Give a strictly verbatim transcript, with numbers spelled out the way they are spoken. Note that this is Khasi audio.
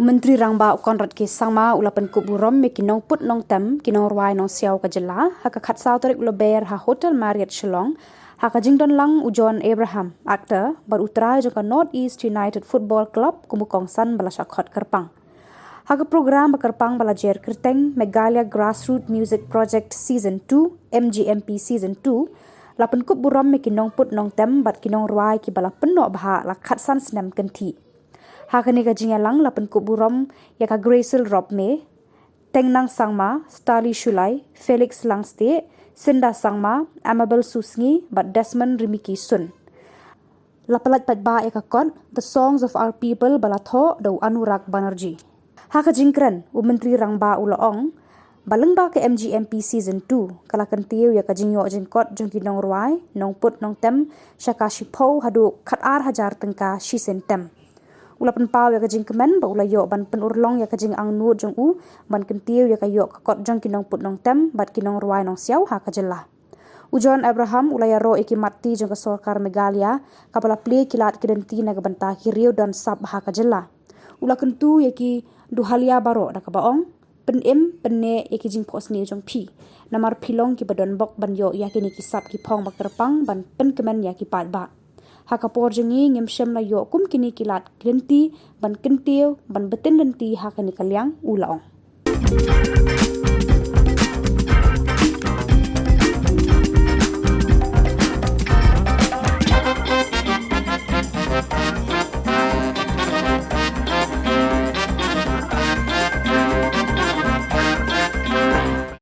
Myntri Rangbah u Conrad K Sangma u la pynkup burom ïa ki nongput nongtem, ki nongrwai nongsiaw ka jylla ha ka khatsaw tarik Lber ha Hotel Marriott Shillong, ha ka jingdon lang u John Abraham, actor, bad u trai jong ka North East United Football Club kum u kongsan ba la shah khot kyrpang. Ha ka program ba kyrpang ba la jer kyrteng Meghalaya Grassroot Music Project Season two, M G M P Season two, la pynkup burom ïa ki nongput nongtem bad ki nongrwai kiba la pynnoh bha la khatsan snem kynthih. Ha kane ka jingïalang la pynkup burom ïa ka Gracil Robme, Tengnang Sangma, Starly Shullai, Felix Langstieh, Sinda Sangma, Amabel Susngi bad Desmond Rimiki Sun. La pyllait paidbah ïa ka kot The Songs of Our People ba la thoh da u Anurag Banerjee. Ha ka jingkren, u Myntri Rangbah u la ong ba lyngba ka M G M P Season two ka la kyntiew ïa ka jingïoh jingkot jong ki nongrwai nongput nongtem sha ka shiphew haduh khatar hajar tyngka shisien tem. U la pynpaw ïa ka jingkmen ba u la ïoh ban pynurlong ïa ka jingangnud jong u ban kyntiew ïa ka ïoh ka kot jong ki nongput nongtem bad ki nongrwai nongsiaw ha ka jylla. U John Abraham u la ïaroh ïa ki mat ti jong ka sorkar Meghalaya kaba la plie ki lad ki lynti na ka bynta ki riew don sap ha ka jylla. U la kyntu ïa ki duhalia baroh da kaba ong, pynim pynneh ïa ki jingphohsniew jong phi, namar phi long kiba don bok ban ïoh ïa kine ki sap ki phong ba kyrpang ban pynkmen ïa ki paidbah. Ha ka por jong ngi ngim shym la ïoh kum kine ki lad ki lynti ban kyntiew, ban btin lynti ha kane ka liang, u la ong.